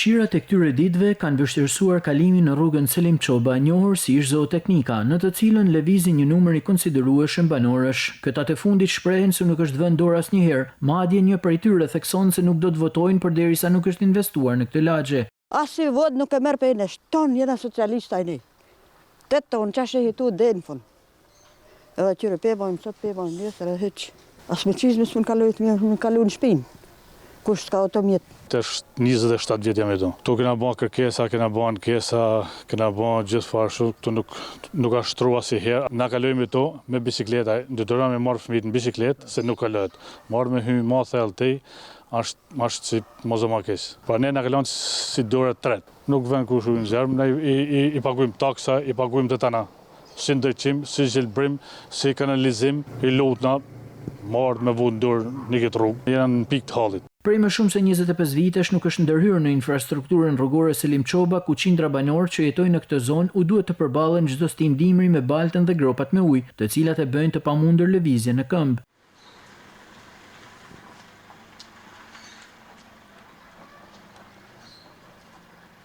Shirat e këtyre ditëve kanë vështirësuar kalimin në rrugën Selim Çoba, njohur si ish Zooteknika, në të cilën lëvizin një numër i konsiderueshëm banorësh. Këta të fundit shprehen se nuk është vënë dorë asnjëherë, madje një prej tyre thekson se nuk do të votojnë përderisa nuk është investuar në këtë lagje. Asnjë votë nuk e merr prej nesh, tonë jena socialista i ne. Të tonë qa shehi tu deri në fund. Edhe qyre pe bojmë sot, pe bojmë nesër edhe hiç. As me çizme s'mund kalojë të me kalu në shpinë. Kush s'ka automjet. Tash 27 vjet jam jetu. Këtu kena ba kërkesa, kena ba ankesa, kena ba gjithfarë kështu, këtu nuk nuk asht shtru asnjëherë. Na kalojmë këtu me bicikleta, detyrohemi me marrë fëmijët në bicikletë se nuk kalohet. Marrë me hy ma thellë tej, është është si mos e ma keq. Pra ne na ka lënë si dorë të tretë. Nuk vën kush ujë në zjarm, ne i, i, i paguajmë taksa, i paguajmë të tana. Si ndriçim, si gjelbrim, si kanalizim, i lutna, marrë me vu dorë në këtë rrugë. Jena në pikë të hallit. Prej më shumë se 25 vitesh nuk është ndërhyrë në infrastrukturën rrugore Selim Çoba, ku qindra banorë që jetojnë në këtë zonë u duhet të përballen çdo stinë dimri me baltën dhe gropat me ujë, të cilat e bëjnë të pamundur lëvizjen në këmbë.